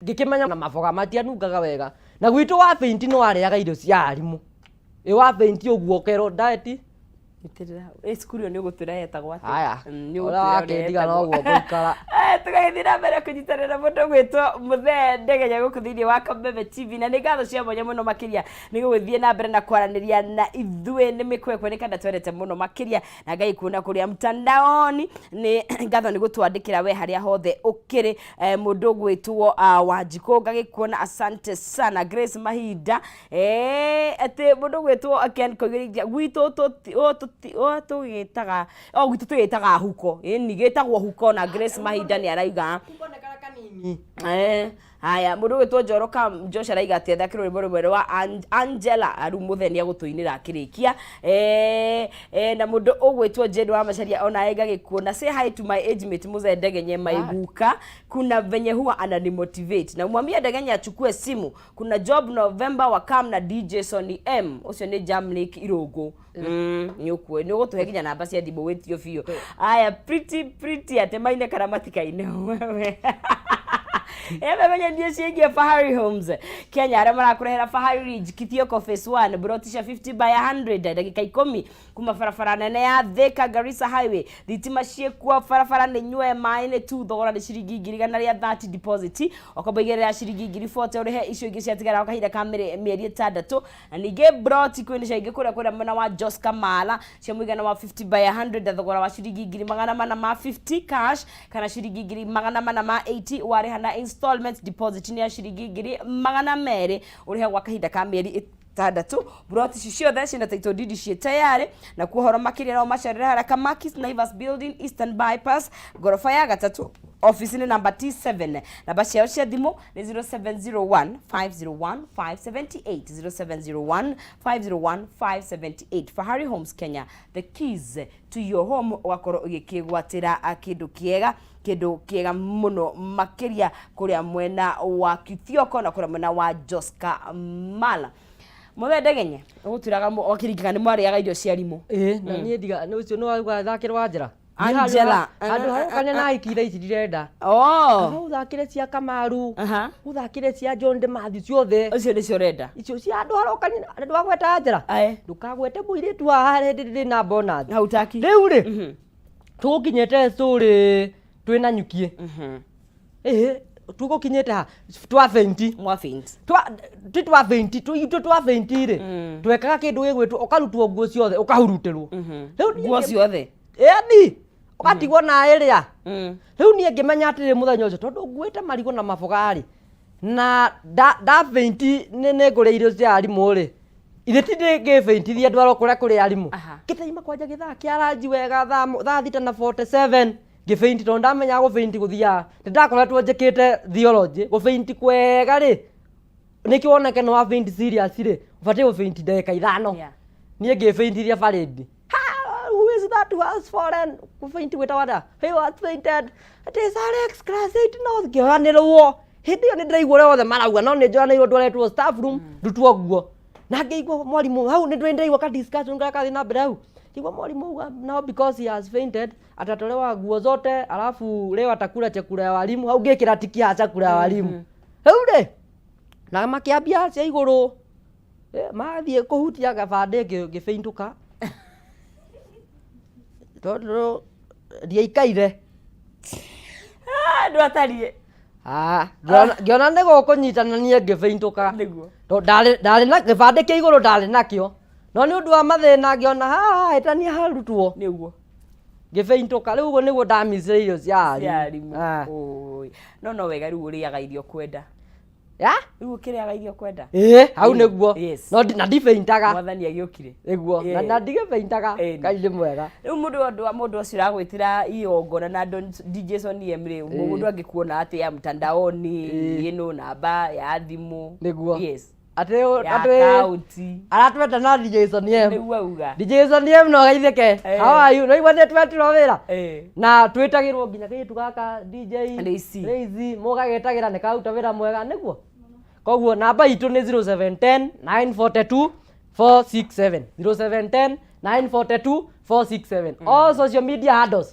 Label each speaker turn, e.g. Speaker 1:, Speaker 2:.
Speaker 1: Ngĩkĩmenya na maboga matianungaga wega. Na gwitũ wa faint nĩ warĩaga irio cia arimũ. Ĩ wa faint ũguo ũkerwo diet.
Speaker 2: Nyitĩrĩra hau. Ĩ cukuru ĩyo nĩ ũgũtwĩra yetagwo atĩa?
Speaker 1: Aya.
Speaker 2: Nĩ
Speaker 1: Ũrĩa
Speaker 2: ũgũtwĩra ũrĩa
Speaker 1: wakĩndiga
Speaker 2: yetagwo.
Speaker 1: noguo ngũikara.
Speaker 2: Tũgagĩthiĩ na mbere kũnyitanĩra mũndũ gwĩtwo Mũthee Ndegenya gũkũ thĩinĩ wa Kameme TV, na nĩ ngatho cia mwanya mũno makĩria nĩ gũgĩthiĩ na mbere na kwaranĩria na ithuĩ. Nĩ mĩkwekwe nĩ kanda twendete mũno makĩria na Ngai kuona kũrĩa mtandaoni. Nĩ ngatho nĩ gũtwandĩkĩra we harĩa hothe ũkĩrĩ. Mũndũ ũgwĩtwo Wanjikũ, ngagĩkuona, asante sana. Grace Mahinda, atĩ mũndũ ũgwĩtwo Ken Koigĩrĩria, gwitũ tũgĩtaga o gwitũ tũgĩtaga huko, ĩni gĩtagwo huko. Na Grace Mahinda nĩ araiga haya. Mũndũ ũgwĩtwo Njoro ka Josh araiga atĩ athakĩrwo rwĩmbo rũmwe rwa Angela. Rĩu mũthee nĩ agũtũinĩra akĩrĩkia. Na mũndũ ũgwĩtwo Jane wa Macharia, onawe ngagĩkuona. Say hi to my age mate Mzee Ndegenye, maiguka kuna venye huwa ananimotivate, na mwambie Ndegenye achukue simu, kuna job November wakam na DJ Sonny M. Ũcio nĩ Jamnick Irũngũ. Nĩ ũkuo nĩ ũgũtũhe nginya namba cia thimũ wĩtio biũ. Aya, pretty pretty atĩ maine kana matikaine. Ememenye ciĩgiĩ Fahari Homes Kenya, arĩa marakũrehera Fahari Ridge, Kithioko Phase 1, broti cia 50 by 100, ndagĩka 10 kuma barabara nene ya Thika Garissa Highway. Thitima ciĩkuo, barabara nĩ nyue, maĩ nĩ tu. Thogora nĩ ciringi 130,000 deposit, ũkombo igĩrĩ ya ciringi 40,000, ũrĩhe icio ingĩ ciatigara kahinda ka mĩeri 6. Na ningĩ broti kwĩna cia ingĩ kũrĩa mwena wa Jos Kamala cia mũigana wa 50 by 100 na thogora wa ciringi 450,000 cash kana ciringi 480,000 warĩha na installment. Deposit nĩ ya ciringi 200,000, ũrĩhe gwa kahinda ka mĩeri 6. Broti ici ciothe ciĩna title deed ciĩ tayarĩ. Na kuo ũhoro makĩria no macerere harĩa Kamakis, Naivas Building, Eastern Bypass, ngoroba ya gatatũ, office nĩ namba T7. Namba ciao cia thimũ nĩ 0701 501 578, 0701 501 578. Fahari Homes Kenya, the keys to your home. Ũgakorwo ũgĩkĩgwatĩra kĩndũ kĩega, kĩndũ kĩega mũno makĩria kũrĩa mwena wa Kithioko na kũrĩa mwena wa Joska Mala. Mũthee Ndegenye, ũgũtwĩraga wakĩringana nĩ mwarĩaga irio cia arimũ.
Speaker 1: Ĩ, na niĩ ndiga nĩ ũcio nĩ wauga thakĩrwo Angela.
Speaker 2: Angela.
Speaker 1: Handũ harokania na hiki thaa ici ndirenda.
Speaker 2: Oh.
Speaker 1: Kaba ũthakĩre cia Kamaru,
Speaker 2: Aha.
Speaker 1: ũthakĩre cia John de Matthew ciothe.
Speaker 2: Ũcio nĩcio ũrenda.
Speaker 1: Icio cia andũ harokania ndwagweta Angela.
Speaker 2: Ae.
Speaker 1: Ndũkagwete mũirĩtu wa haha hĩndĩ ndĩ na bonus.
Speaker 2: Hau taki.
Speaker 1: Rĩu rĩ, tũgũkinyĩte story twĩna nyukie. Ĩhĩ, tũgũkinyĩte ha twa faint.
Speaker 2: Mwa faint.
Speaker 1: Twa ti twa faint, itũ twa faint rĩ, twekaga kĩndũ gĩgwĩtwo ũkarutwo nguo ciothe, ũkahurutĩrwo. Rĩu niĩ
Speaker 2: Nguo ciothe.
Speaker 1: Ĩni, ũgatigwo na ĩrĩa. Rĩu niĩ ngĩmenya atĩrĩ, mũthenya ũcio tondũ nguĩte marigũ na maboga rĩ, na nda faint nĩ ngũrĩa irio cia arimũ rĩ, ithe ti ndĩngĩbĩntithia ndwarwo kũrĩa kũrĩ arimũ. Ngĩtaima kwanja gĩthaa kĩa ranji wega, thaa 6:47, ngĩbĩnti tondũ ndamenyaga gũbĩnti gũthiaga nĩ ndakoretwo njĩkĩte theology. Gũbĩnti kwega rĩ, nĩkĩo woneke nĩ wabĩnti serious rĩ, ũbatiĩ gũbĩnti ndagĩka 5. Niĩ ngĩbĩntithia parade. Ha, who is that who has fallen? Gũbĩnti gwĩtagwo atĩa? He was fainted. It is Alex, class 8 North. Ngĩoyanĩrwo. Hĩndĩ ĩyo nĩ ndĩraigua ũrĩa othe marauga, no nĩ njoyanĩirwo ndwaretwo staff room ndutwo nguo. Na ngĩigua mwarimũ hau, nĩ ndĩraigua ka discussion karĩa karathiĩ na mbere hau. Ngĩigua mwarimũ auga, now because he has fainted, atatolewa nguo zote, alafu leo atakula chakula ya walimu. Hau ngĩkĩra tiki ya chakula ya walimu. Rĩu rĩ, na makĩambia cia igũrũ. Mathiĩ kũhutia gabandĩ ngĩbĩndũka tondũ ndiaikaire.
Speaker 2: Ah, ndwatariĩ.
Speaker 1: Ah, ngĩona nĩ gũkũnyitana, niĩ ngĩbĩndũka.
Speaker 2: Nĩguo.
Speaker 1: Tondũ ndarĩ na gĩbandĩ kĩa igũrũ ndarĩ nakĩo, no nĩ ũndũ wa mathĩna ngĩona haha hĩtania harutwo.
Speaker 2: Nĩguo.
Speaker 1: Ngĩbĩndũka. Rĩu ũguo nĩguo ndamicire irio cia
Speaker 2: cia
Speaker 1: arimũ.
Speaker 2: Arimũ.
Speaker 1: Ah.
Speaker 2: Oi. No wega rĩu ũrĩaga irio kwenda.
Speaker 1: Ya.
Speaker 2: Rĩu ũkĩrĩaga irio kwenda.
Speaker 1: Ĩĩ, hau nĩguo.
Speaker 2: Yes.
Speaker 1: No na ndibĩndaga.
Speaker 2: Mwathani agĩũkire.
Speaker 1: Nĩguo na na ndigĩbĩndaga. Ngai nĩ mwega.
Speaker 2: Rĩu mũndũ ũndũ wa mũndũ ũcio ũragwĩtĩra igongona na DJ Sonny M rĩ, mũndũ angĩkuona atĩa mtandaoni? Ĩno namba ya thimũ.
Speaker 1: Nĩguo.
Speaker 2: Yes.
Speaker 1: Atĩ
Speaker 2: Ya
Speaker 1: atĩ
Speaker 2: kaunti.
Speaker 1: Aratwenda na DJ Sonny M.
Speaker 2: Nĩguo auga.
Speaker 1: DJ Sonny M, no geithĩke. How are you? No igua nĩ twetirwo wĩra. Na twĩtagĩrwo nginya kairĩtu gaka DJ
Speaker 2: Lazy.
Speaker 1: Lazy, mũgagĩtagĩra nĩ karuta wĩra mwega nĩguo. Koguo namba itũ nĩ 0710 942 467, 0710 942 467, all social media handles.